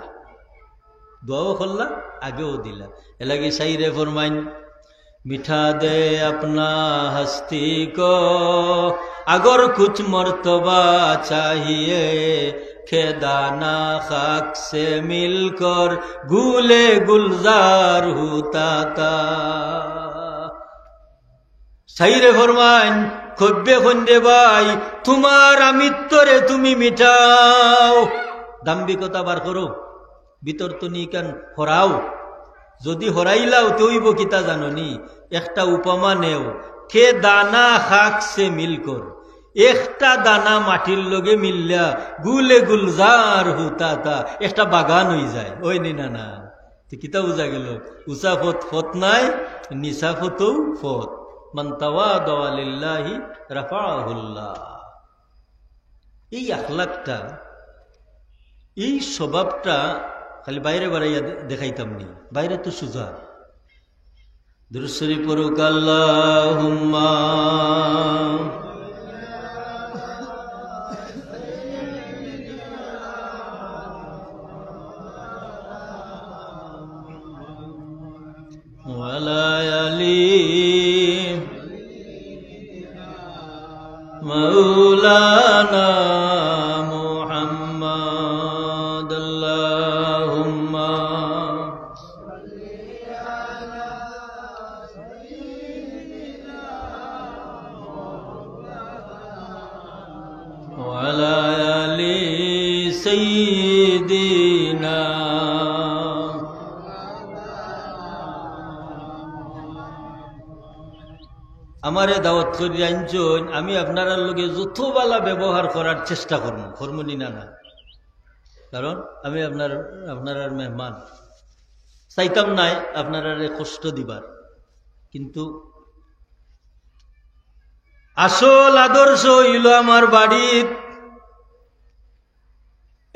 দোয়াও করলা, আগেও দিলা। এরলাগি শাইরে ফরমাইন, "মিঠা দে আপনা হস্তি কো, আগর কুছ মর্তবা চাহিয়ে, খে দানা খাক সে মিলকর গুলে গুলজার হুতা তা।" শাইরে ফরমাইন, কইব্বে কইন দে ভাই, তুমার আমিত্বরে তুমি মিটাও, দাম্ভিকতা বার করো, ভিতর তনে ইখান হরাও। যুদি হরাইলাও তে অইবো কিতা জানো নি? একটা উপমা নেও, খে দানা খাক সে মিলকর, একটা দানা মাটির লগে মিললা গুলে গুলজার হুতা তা, একটা বাগান অইযায়, অয় নি না না? তে কিতা বুঝা গেল? উচা পথ পথ নায়, নিচা পথও পথ। "মান তাওয়াদা লিল্লাহি রাফাহুল্লাহ।" এই আখলাকটা, এই স্বভাবটা খালি বাইরে বাড়াইয়া দে-, দেখাইতাম নি, বাইরে তো সুজা। দুরূদ শরীফ পড়ুক, আল্লাহুম্মা وعلى آل مولانا محمد، اللهم وعلى آل سيدنا। আমারে দাওয়াত করি আনছইন, আমি আপনারার লগে যত বালা ব্যবহার করার চেষ্টা করমু, করমু নি না না? কারণ আমি আপনার, আপনারার মেহমান, চাইতাম নায় আপনারারে কষ্ট দিবার, কিন্তু আসল আদর্শ অইলো আমার বাড়িত।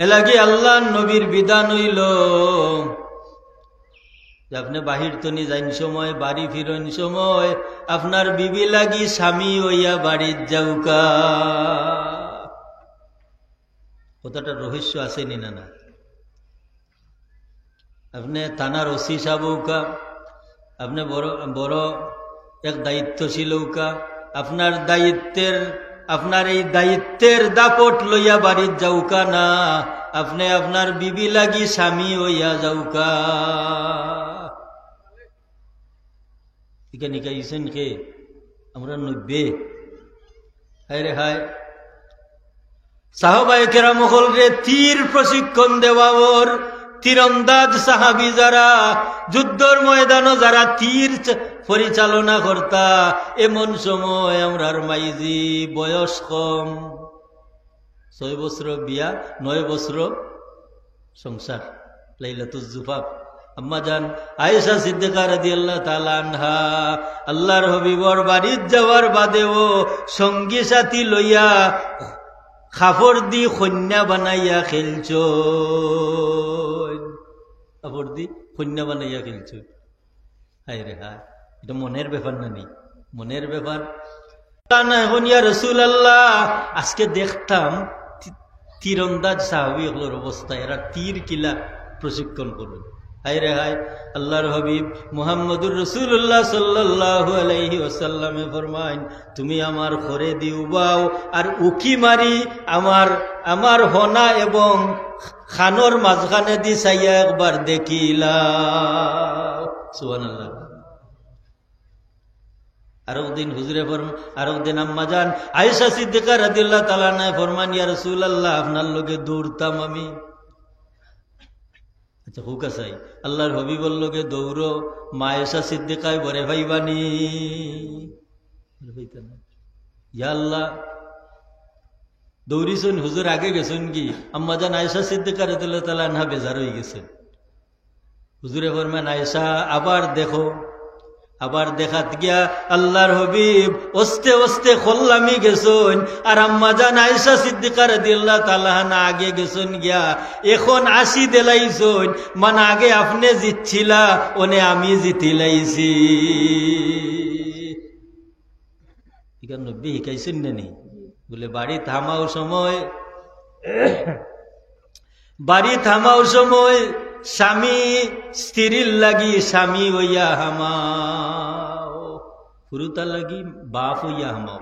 এরলাগি আল্লাহর নবীর বিধান অইলো যে আপনে বাহির তনে যাইন সময়, বাড়ি ফিরইন সময়, আপনার বিবি লাগি স্বামী অইয়া বাড়িত যাউক্কা। কথাটার রহস্য আছে নি না না? আপনে থানার ওসি সাব অউক্কা, আপনে বড়, বড় এক দায়িত্বশীল অউক্কা, আপনার দায়িত্বের, আপনার এই দায়িত্বের দাপট লইয়া বাড়িত যাউক্কা না, আপনে আপনার বিবি লাগি স্বামী অইয়া যাউক্কা। ইখান ইখান ইছেন কে? আমরা নব্বই। হায় রে হায়। সাহাবায়ে কেরাম অকলরে তীর প্রশিক্ষণ দেওয়া অর, তীরন্দাজ সাহাবী যারা, যুদ্ধর ময়দানো যারা তীর চ-, পরিচালনা করতা, এমন সময় আমরার মাইজি বয়স কম, ছয় বছর বিয়া, নয় বছর সংসার, লাইলাতুজ জুফাফ। আম্মা জান আয়েশা সিদ্দিকা রাদিয়াল্লাহু তাআলা আনহা আল্লাহর হাবিবর বাড়িত যাওয়ার বাদেও সঙ্গী সাথী লইয়া কাপড় দি কইন্যা বানাইয়া খেলছইন, কাপড় দি কইন্যা বানাইয়া খেলছইন। হায় রে হায়, ইটা মনের ব্যাপার না নি? মনের ব্যাপার। তা না, অখন ইয়া রাসূলুল্লাহ, আজকে দেখতাম তি-, তীরন্দাজ সাহাবী অকলর অবস্থা, এরা তীর কিলা প্রশিক্ষণ করইন। হায় রে হায়, আল্লাহর হাবিব মুহাম্মদুর রাসূলুল্লাহ সাল্লাল্লাহু আলাইহি ওয়াসাল্লামে ফরমাইন, "তুমি আমার খরে দি উবাও, আর উকি মারি আমার, আমার হনা এবং কানর মাঝখানে দি চাইয়া একবার দেখিলাও।" সুবহানাল্লাহ। আরক দিন হুজুরে ফরম-, আরক দিন আম্মা জান আয়েশা সিদ্দিকা রাদিয়াল্লাহু তাআলা আনহা ফরমান, "ইয়া রাসূলুল্লাহ, আপনার লগে দৌড়তাম আমি।" তো হুকা চাই, আল্লাহর হাবিবর লগে দৌড়ো, মা আয়েশা সিদ্দিকায় বরে পাইবানি? বরে পাইতা না। ইয়া আল্লাহ, দৌড়িছইন, হুজুর আগে গেছইন গি, আম্মাজান আয়েশা সিদ্দিকা রাদিয়াল্লাহু তাআলা আনহা বেজার অইগেছইন। হুজুরে ফরমান, "আয়েশা, আবার দেখো।" আবার দেখাত গিয়া আল্লাহর হাবিব অস্তে অস্তে খোল্লামি গেছইন, আর আম্মাজান আয়েশা সিদ্দিকা রাদিয়াল্লাহু তাআলা আনহা আগে গেছইন গিয়া, এখন আশি দিলাইছইন, মানে আগে আপনে জিতছিলা, অনে আমি জিতিলাইছি। ইখান নবী হিকাইছইন না নি? বলে, বাড়িত হামাও সময়, বাড়িত হামাও সময় স্বামী স্ত্রীর লাগি স্বামী অইয়া হামাও, ফুরুতার লাগি বাফ অইয়া হামাও।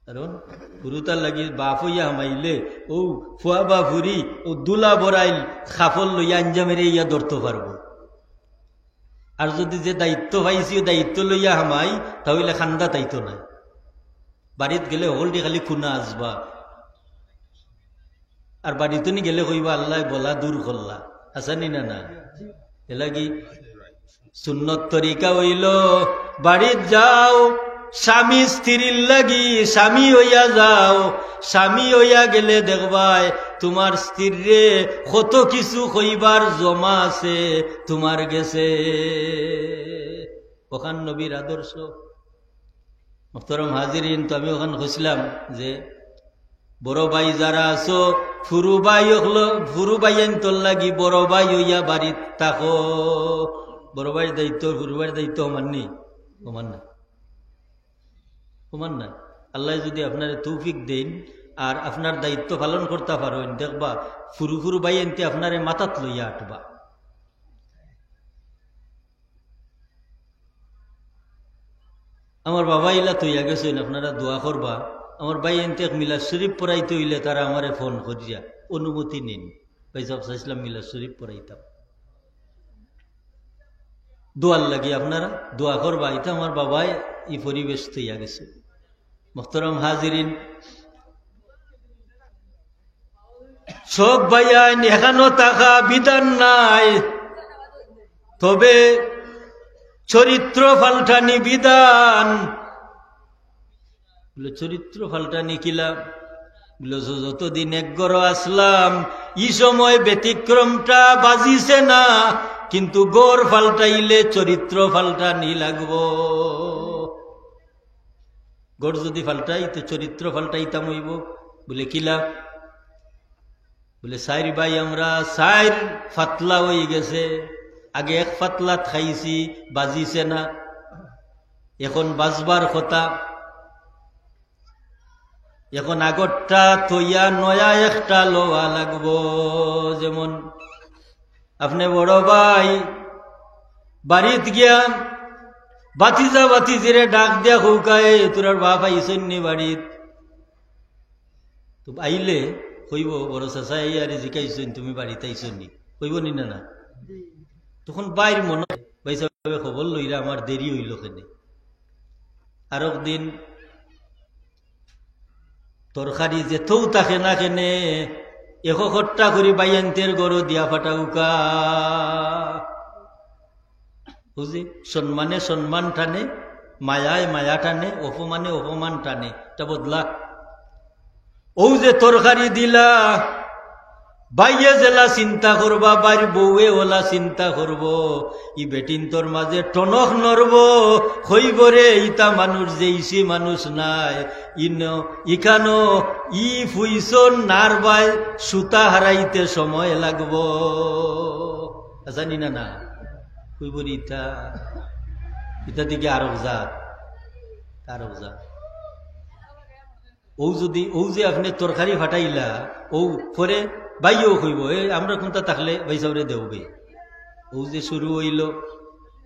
কারণ ফুরুতার লাগি বাফ অইয়া হামাইলে অউ ফুয়া বা ফুরি অউ দুলা বরাইল খাফল লইয়া আঞ্জামেরে ইয়া ধরতো পারবো। আর যুদি যে দায়িত্ব পাইছি, অউ দায়িত্ব লইয়া হামাই, তা অইলে খান্দাত আইতো নায়। বাড়িত গেলে হকলটি খালি খুনা আছবা। আর বাড়িত নি গেলে কইবা, "আল্লায় বলা দূর করলা।" আছানি না না? এরলাগি সুন্নত তরিকা অইলো, বাড়িত যাও, স্বামী স্ত্রীর লাগি স্বামী অইয়া যাও। স্বামী অইয়া গেলে দেখবায় তুমার স্ত্রীরে কত কিছু কইবার জমা আছে তুমার গেছে। অখান নবীর আদর্শ। মোহতরম হাজিরিন, তো আমি অখান কইছলাম যে বড় ভাই যারা আছো, ফুরু ভাই অকল, ফুরু ভাইয়াইন্তর লাগি বড় ভাই অইয়া বাড়িত থাকো। বড় ভাইর দায়িত্ব, ফুরু ভাইর দায়িত্ব সমান নি? সমান না, সমান না। আল্লায় যুদি আপনারে তৌফিক দেইন আর আপনার দায়িত্ব পালন করতা পারইন, দেখবা ফুরু ফুরু ভাইয়াইন্তে আপনারে মাথাত লইয়া আটবা। আমার বাবা ইলা থইয়া গেছইন, আপনারা দোয়া করবা। আমার ভাইয়াইন্তে এক মিলাদ শরীফ পড়াইতে অইলে তারা আমারে ফোন করিয়া অনুমতি নিন, "ভাইসাব, চাইছলাম মিলাদ শরীফ পড়াইতাম।" দোয়ার লাগি আপনারা দোয়া করবা, ইতা আমার বাবায় ই পরিবেশ থইয়া গেছে। মোহতরম হাজিরিন, সব ভাইয়াইন, এখানো থাকা বিধান নাই, তবে চরিত্র পাল্টানি বিধান। বলে, "চরিত্র পাল্টানি কিলা?" বলে, "য-, যতদিন এক ঘরো আছলাম, ই সময় ব্যতিক্রমটা বাজিছে না, কিন্তু ঘর পাল্টাইলে চরিত্র পাল্টানি লাগবো।" ঘর যুদি পাল্টাই, তে চরিত্র পাল্টাইতাম অইবো। বলে, "কিলা?" বলে, "চাইর ভাই আমরা, চাইর পাতলা অইগেছে। আগে এক পাতলাত খাইছি, বাজিছে না, এখন বাজবার কথা। এখন আগরটা থইয়া নয়া একটা লওয়া লাগবো।" যেমন আপনে বড় ভাই বাড়িত গিয়া ভাতিজা ভাতিজিরে ডাক দিয়া কউক্কা, "এ, তোরার বাপ আইছইন নি বাড়িত?" তো আইলে কইবো, "বড় চাচায় আইয়া রে জিকাইছইন, তুমি বাড়িত আইছো নি?" কইবো নি না, না? তখন ভাইর মনো, "ভাইসাবে খবর লইরা, আমার দেরি অইলো কেনে?" আরক দিন তরকারি যেতউ থাকে না কেনে, এক একটা করি ভাইয়াইন্তর ঘরো দিয়া পাঠাউক্কা। বুঝি, সম্মানে সম্মান টানে, মায়ায় মায়া টানে, অপমানে অপমান টানে, ইটা বদলা। অউ যে তরকারি দিলা, ভাইয়ে যেলা চিন্তা করবা, ভাইর বউয়ে অলা চিন্তা করবো, ই বেটিন্তর মাঝে টনক নড়বো, কইবো রে, "ইতা মানুষ যেইছি মানুষ নায়, ইনো, ইখানো, ই ফুইছন নারবায় সুতা হারাইতে সময় লাগবো।" আছানি না না? কইবো রে, "ইতা, ইতা দেখি আরক জাত, আরক জাত।" অউ যুদি, অউ যে আপনে তরকারি পাঠাইলা, অউ পরে ভাইয়েও কইবো, "এ, আমরা কুনটা থাকলে ভাইসাবরে দেউবে।" অউ যে শুরু অইলো,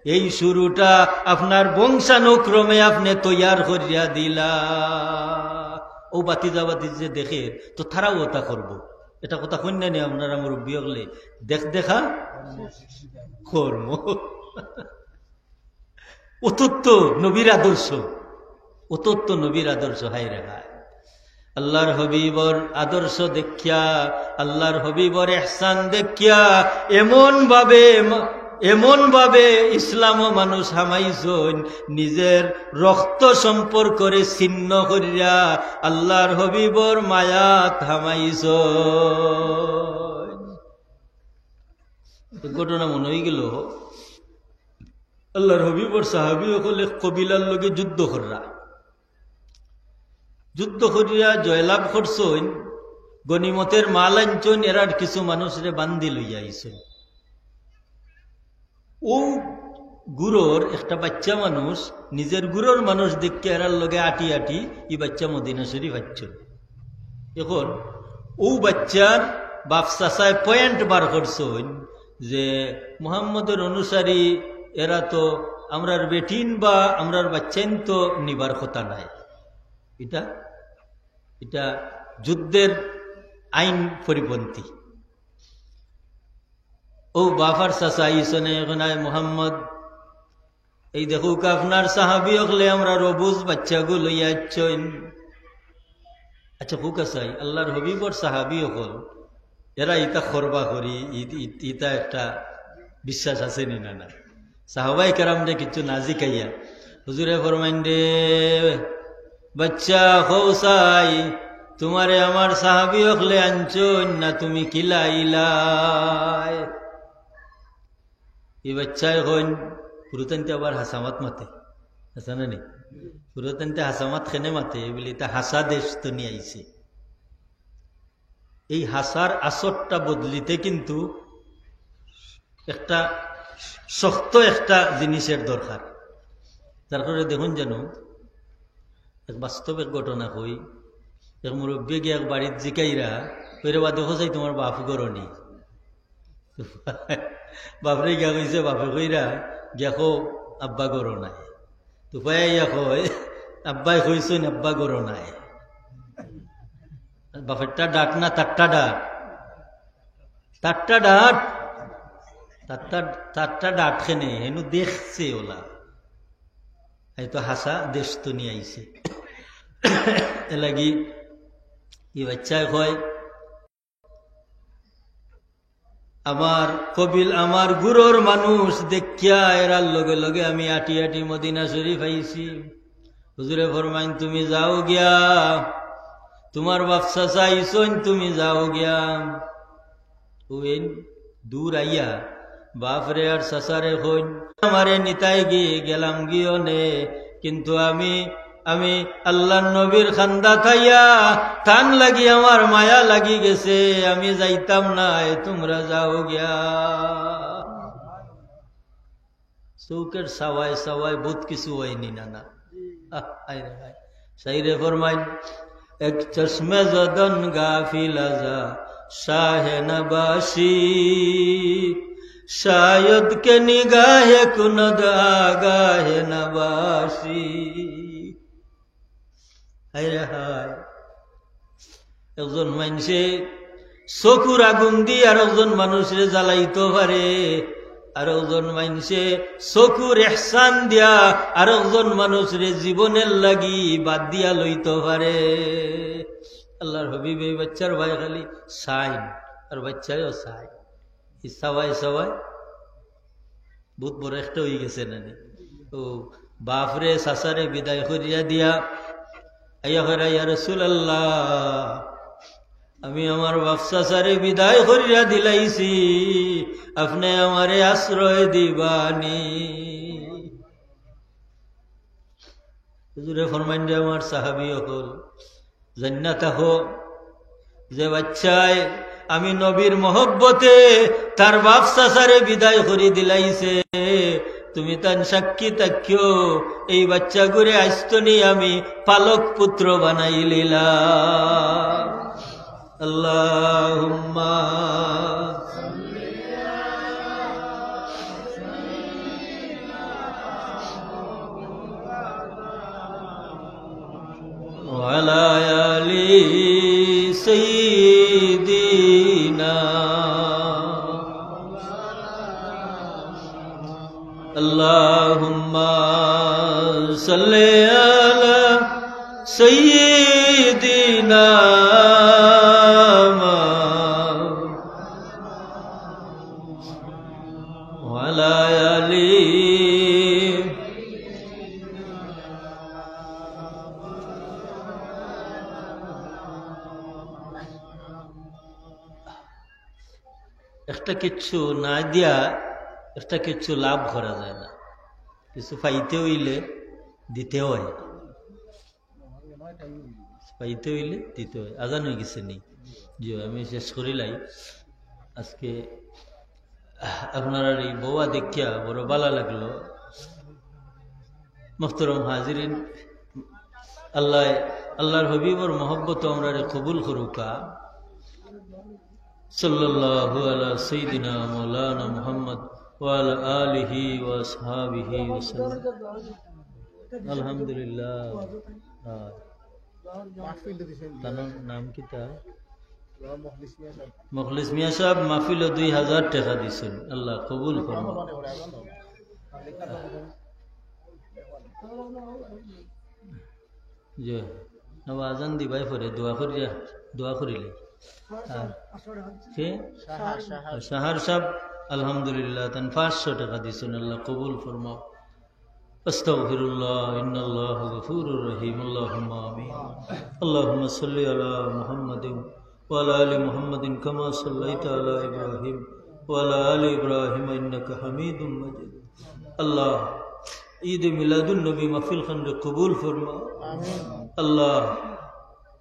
এই শুরুটা আপনার বংশানুক্রমে আপনে তৈয়ার করিয়া দিলা। অউ ভাতিজা ভাতিজি যে দেখে, তো তারাও অতা করবো। ইটা কথা কইন না নি আপনারা মুরব্বি অকলে? দেখ দেখা কর্ম। অতত্ত নবীর আদর্শ, অতত্ত নবীর আদর্শ, হায় রে হায়। আল্লাহর হাবিবর আদর্শ দেখিয়া, আল্লাহর হাবিবর ইহসান দেখিয়া এমন ভাবে, এমন ভাবে ইসলামও মানুষ হামাইছইন, নিজের রক্ত সম্পর্করে ছিন্ন করিয়া আল্লাহর হাবিবর মায়াত হামাইছইন। এক ঘটনা মনো অইগেল, আল্লাহর হাবিবর সাহাবী অকল এক কবিলার লগে যুদ্ধ কররা। যুদ্ধ করিয়া জয়লাভ করছইন, গনিমতের মাল আনছইন, এরার কিছু মানুষরে বান্দি লইয়া আইছইন। অউ গুরুর একটা বাইচ্চা মানুষ, নিজের গুরুর মানুষ দেখিয়া এরার লগে আটি আটি ই বাইচ্চা মদিনা শরীফ আইছইন। এখন অউ বাইচ্চার বাপ চাচায় point বার করছইন যে মুহাম্মদর অনুসারী এরা তো আমরার বেটিন বা আমরার বাইচ্চাইন তো নিবার কথা নায়। ইটা, ইটা যুদ্ধের আইন পরিপন্থী। অউ বাফর চাচা আইছইন, এখন আয় মুহাম্মদ, এই দেখউক্কা আপনার সাহাবী অকলে আমরার অবুঝ বাইচ্চাগু লইয়া আইছইন। আচ্ছা, কউক্কা চাই, আল্লাহর হাবিবর সাহাবী অকল, এরা ইতা করবা করি, ই-, ই-, ইতা একটা বিশ্বাস আছে নি না, না? সাহাবায়ে কেরামরে কিচ্ছু না জিকাইয়া হুজুরে ফরমাইন, "রে বাইচ্চা, কও চাই, তুমারে আমার সাহাবী অকলে আনছইন না তুমি কিলা আইলায়?" ই বাইচ্চায় কইন, হুরুতাইন্তে আবার হাছা মাত মাতে। হাছা না নি? হুরুতাইন্তে হাছা মাত কেনে মাতে, বুলে, "ইতা হাছা দেশ তনে আইছে।" এই হাছার আসরটা বদলিতে কিন্তু একটা শক্ত একটা জিনিসের দরকার। তার কারণে দেখুন যেন এক বাস্তব এক ঘটনা কই, এক মুরব্বী গিয়া এক বাড়িত জিকাইরা, "কইরে বা দেখো চাই তোমার বাপ ঘরো নি?" বাপরে গিয়া কইছে, বাপে কইরা, "গিয়া কও আব্বা ঘরো নাই।" তুফায় আইয়া কয়, "আব্বায় কইছইন আব্বা ঘরো নাই।" বাপেরটা ডাট না তারটা ডাট? তারটা ডাট। তারটা, তারটা ডাট কেনে, হেনু দেখছে অলা। এই তো হাছা দেশ তনে আইছে। এরলাগি ই বাইচ্চায় কয়, "আমার কবিল, আমার গুরুর মানুষ দেখিয়া এরার লগে লগে আমি আটি আটি মদিনা শরীফ আইছি।" হুজুরে ফরমাইন, "তুমি যাও গিয়া, তুমার বাপ চাচা আইছইন, তুমি যাও গিয়া।" অউ দূর আইয়া বাপরে আর চাচারে কইন, "আমারে নিতায় গি গেলাম গি অনে, কিন্তু আমি, আমি আল্লাহর নবীর খান্দাত আইয়া, তান লাগি আমার মায়া লাগি গেছে, আমি যাইতাম নায়, তুমরা যাও গিয়া।" চউখর চাওয়ায় চাওয়ায় বউত কিছু অয় নি না, না? আহ, হায় রে হায়। শাইরে ফরমাইন, "এক চশমে জদন গাফিল আজা শাহে নবাসি, শায়দ কে নিগাহে কুনদ আগাহে নবাসি।" হায় রে হায়। একজন মানষে চকুর আগুন দি আর একজন মানুষরে জ্বালাইতো পারে, আর একজন মানষে চকুর ইহসান দিয়া আর একজন মানুষরে জীবনর লাগি বাদ দিয়া লইতো পারে। আল্লাহর হাবিব এই বাইচ্চার বায় খালি চাইন, আর বাইচ্চায়ও চায়। ই চাওয়ায় চাওয়ায় বউত বড় একটা অইগেছে না নি? অউ বাপরে চাচারে বিদায় করিয়া দিয়া আইয়া কইরা, "ইয়া রাসূলুল্লাহ, আমি আমার বাপ চাচারে বিদায় করিয়া দিলাইছি, আপনে আমারে আশ্রয় দিবা নি?" হুজুরে ফরমাইন, "রে আমার সাহাবী অকল, জাইন্না থাকো, যে বাইচ্চায় আমি নবীর মহব্বতে তার বাপ চাচারে বিদায় করি দিলাইছে, তুমি তান সাক্ষী থাকিও, এই বাইচ্চাগুরে আইজ তনে আমি পালক পুত্র বানাইলিলাম।" আল্লাহুম্মা وعلى آل سيدنا. اللهم صل على سيدنا وعلى آله। একটা কিচ্ছু না দিয়া একটা কিচ্ছু লাভ করা যায় না। কিছু পাইতে অইলে দিতে অয়, পাইতে অইলে দিতে অয়। আজান অই গেছে নি? জি, আমি শেষ করিলাই। আজকে আপনারার এই বওয়া দেখিয়া বড় ভালা লাগলো। মোহতরম হাজিরিন, আল্লাহ, আল্লাহর হাবিবর মহব্বত আমরারে কবুল করুকা। সাল্লাল্লাহু আলা সাইয়্যিদিনা মাওলানা মুহাম্মদ ওয়া আলা আলিহি ওয়া আসহাবিহি ওয়া সাল্লাম। আলহামদুলিল্লাহ। হ্যাঁ। তার নাম কিতা? মুখলিস মিয়া সাহেব মাহফিলো দুই হাজার টেকা দিছইন। আল্লাহ কবুল করুন। জি, না, আজান দিবায় পরে দোয়া করিয়া, দোয়া করিলে। আর কে? সাহার সাহেব, আলহামদুলিল্লাহ, তান পাঁচশো টেকা দিছইন। আল্লাহ কবুল ফরমাও। أستغفر الله، إن الله غفور رحيم، اللهم آمين. اللهم صل على محمد وعلى آل محمد كما صليت على إبراهيم وعلى آل إبراهيم إنك حميد مجيد. আল্লাহ, ঈদে মিলাদুন নবী মাহফিল খানরে কবুল ফরমাও। আল্লাহ,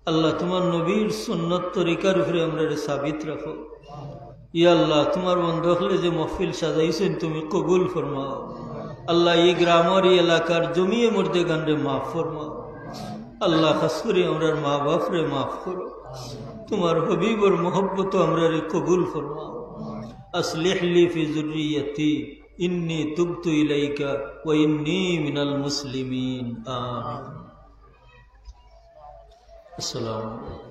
আল্লাহ, তোমার নবীর সুন্নত তরিকার উপরে আমরারে সাবিত রাখো। ইয়া আল্লাহ, তোমার বন্দা অকলে যে মাহফিল সাজাইছইন, তুমি কবুল ফরমাও। আল্লাহ, এই গ্রামর, এই এলাকার জমিয়ে মুর্দেগানরে মাফ ফরমাও। আল্লাহ, খাস করি আমরার মা বাপরে মাফ করো। তোমার হাবিবর মহব্বত আমরারে কবুল ফরমাও। أصلح لي في ذريتي إني تبت إليك وإني من المسلمين. آمين. السلام عليكم.